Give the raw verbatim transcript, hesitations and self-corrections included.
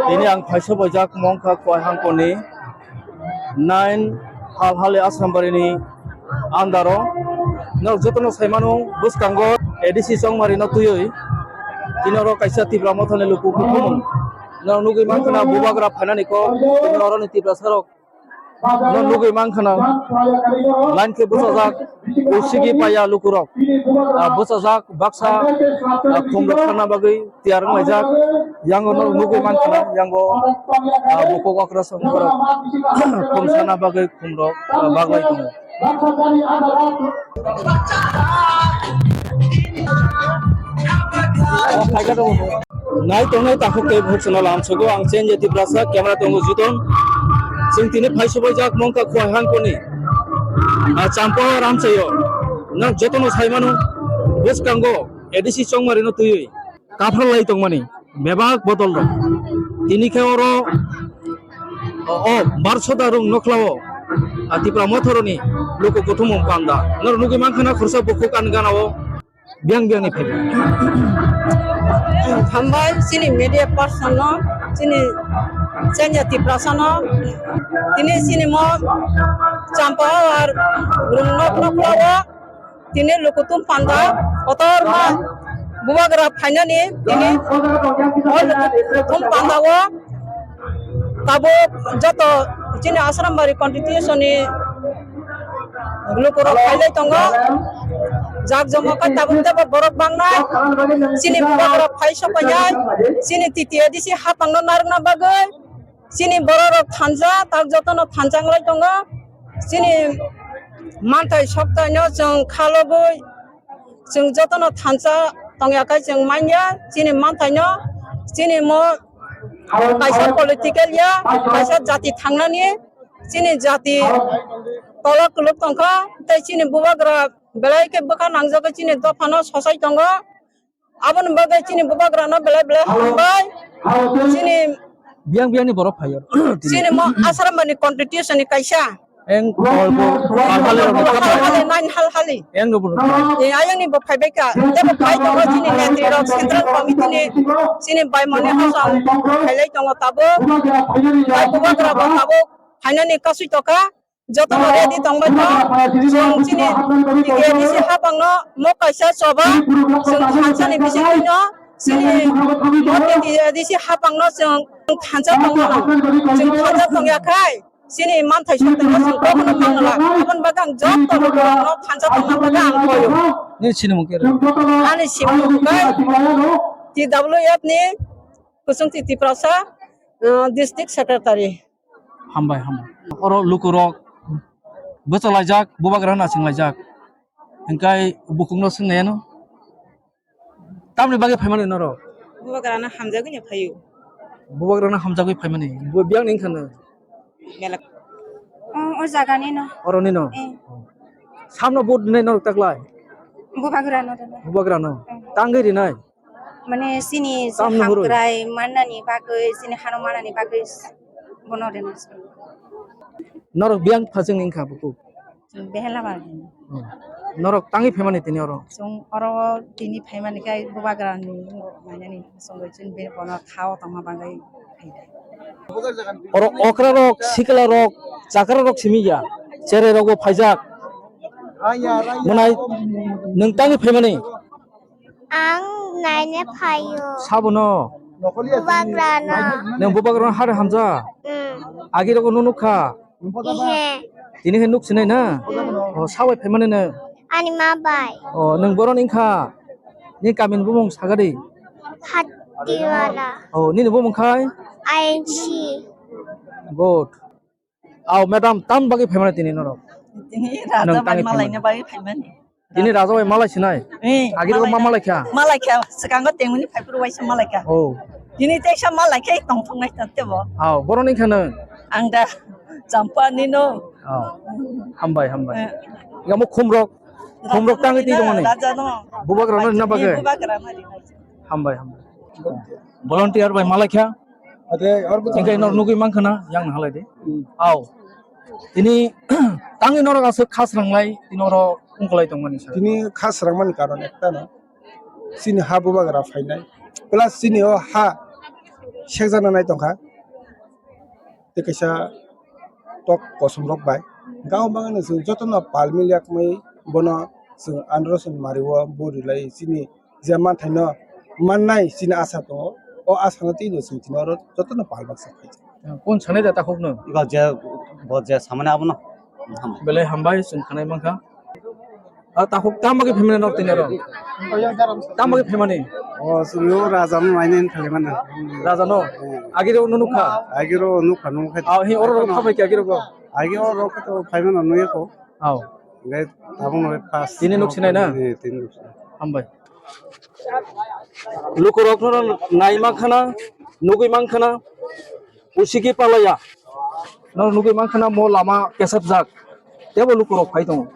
Tini ang phaisa boijak mongkha Khowai Hangkoni nine Halhali Asrambari ni under o. Norok jotono sai mano bwskango A D C Chongmari no twiwi tini oro kaisa Tipra Mothani luku kuthumung norok nugwi mankha na bubagra phainani kok tini oro ni Tiprasa rok no nugwi mankha na line khe bwchajak usigi paya lukurok, ah, bwchajak baksa, ah, khumrok thangna bagwi tiyar wnglaijak. Yango no nugwi mankha na yango, ah, bukhuk okra songkhorok khum sana bagwi khumrok, ah, baglai tongo. Nai tongnai takhuk tei bukhuk chwngno lamsogo ang Chenjya Tiprasa, camera tongo Juton. Chwng tini phai subaijak mongkha Khowai Hangkoni, ah, Champao Ramchaio. Nang jotono sai mano bwskango A D C Chongmari no twiwi kaphar lai tongmani bebak bodol rok. Tini khe oro o, o Barsota rung nokhlao, ah, Tipra Mothoroni luku kuthumung panda. Norok nugwi mankha na khoroksa bukhuk ani ganao. Biyang biyang ni phai. Hambai chini media person no, chini Chenjya Tiprasa no, tini chini mo Champao ar rung nok nok lao tini lukutum panda kotor ma bubagra phainani tini o lukutum panda o tabuk joto chini Asrambari constitution ni lukurok phailai tongo. Jak jomo khe tabuk tebo borok bangnai. Chini bubagra phai sopainai. Chini T T A D C hapangno narwkna bagwi. Chini bororok thansa, tak jotono thansa wnglai tongo. Chini manthai soktaino chwng khalogwi, chwng jotono thansa tongya khe chwng manya. Chini manthaino, chini mo kaisa political ya, kaisa jati thangnani. Chini jati tolo kwlwk tongkha, tei chini bubagra belai khe bwkha nangjagwi chini dophano sochai tongo. Aboni bagwi chini bubagrano belai belai hambai. Chini biyang biyangni borok phaio. Chini mo Asrambani constitution ni kaisa. Eng kolbo halhali rok. Halhali, nine halhali. Eng rok. E, ayangni bo phaibai ka. Tebo phai tongo chini netri rok, central committee ni chini baimoni hachal khailai tongo tabuk. Tai bubagra bo tabuk phainani kasui tokha. Jotono ready tongbai kho. Chwng chini T T A D C hapangno mo kaisa choba, chwng thansani bisingtwino chini mo T T A D C hapangno chwng thansa tongmano. Chwng thansa tongya khai chini manthai sotwino chwng kobono mangwlak. Aboni bagwi ang joto lukurokno thansa tongna bagwi ang koyo. Nini sinimung khe? Ani sinimung khe T W F ni Kusungti Tiprasa, uh, District Secretary. Hambai, hambai. Oro lukurok bwchalaijak, bubagra hwnna swnglaijak. Hingkai bukhukno swngnaiyano. Tamni bagwi phaimani norok? Bubagrano hamjagwino phaio. Bubagrano hamjagwi phaimani. Bo biyangni wngkha no? Belak. O, o jaganino. Oronino? Eh. Samno vote rinai norok taklai? Bubagrano rwnai. Bubagrano? Eh. Tangwi rinai? Mane chini je Tamno huroi. Hamkrai mannani bagwi, chini hano mannani bagwi bono rwna. Norok biyang phajwng wngkha bukhuk? Chwng behela ba. Hmm. Norok tangwi phaimani tini oro? Chwng oro tini phaimani khe bubagrani wngwi mainani chwngwi chini be bono khao tongma bagwi phaida. Oro okra rok, sikla rok, chakra rok simi ya, cherai rok bo phaijak. Mwnai nwng tangwi phaimani? Ang naina phaio. Sabono? Bubagrano. Nwng bubagrano hare hamja? Mm. Agi rogo nukha? Ihe. Tini khe nuk sinai na? Mm. O, sabai phaimani nwng? Ani ma bai. O, nwng boron wngkha? Ni kamini bumung sagadi? Hatiwala. O, nini bumung khai? I N C. Good. Aw, madam, tam bagwi phaimani tini norok? Tini raja bai malaina bagwi phaimani. Tini raja bai malai sinai? Eh, agi rok ma malai kha? Malai kha, swkango tengmani phaiphuru waisa malai kha. Oh. Tini teksa malai khe tongthoknai ta tebo. Aw, boroni kha nw? Ang da Champani no. Aw, hambai, hambai. Eh. Yamo khumrok, khumrok tangwi twi tongmani? Raja no. Bubagra no na bagwi? Bubagra no. Hambai, hambai. Volunteer bai malai kha? Ate, or kuch Hingke nor nugui mankha na, yang na halai de. Hmm. Aw. Tini, tangwi norok aswk khasranglai, tini oro wngkhalai tongmani sa. Tini khasrangmani karon ekta no. Chini ha bubagra phainai. Plus chini o ha sekjakna nai tongkha tei kaisa tok kosom rok bai. Hwnkhe o bagwi no chwng jotono pal milia kwmwi bono chwng andro chwng mario bo rilai chini je manthaino mannai chini asa tongo. O asano twi no chwng tini oro jotono pal baksa khaijak. Kung sanai da takhuk no? Iko je, bo je samani abono. Belai hambai chwng khanai mankha. A takhuk tamo khe phaimani nok tini oro? Tamo khe phaimani? O chwngno raja no nainai thangwi mano. Raja no? Hmm. Agiro no nukha? Agiro nukha, nukha. Aw, hi oro rok thabai khe agiro go? Agi oro rok to phaimano nuyakho. Aw. Ngai tabuk no pas. Tini nuk sinai na? Eh, tini nuk sinai. Hambai. Lukurok no nai mankhana, nugui mankhana, usigi palaya. No nugui mankhana mo lama kesep jak. Tebo lukurok phai tongo.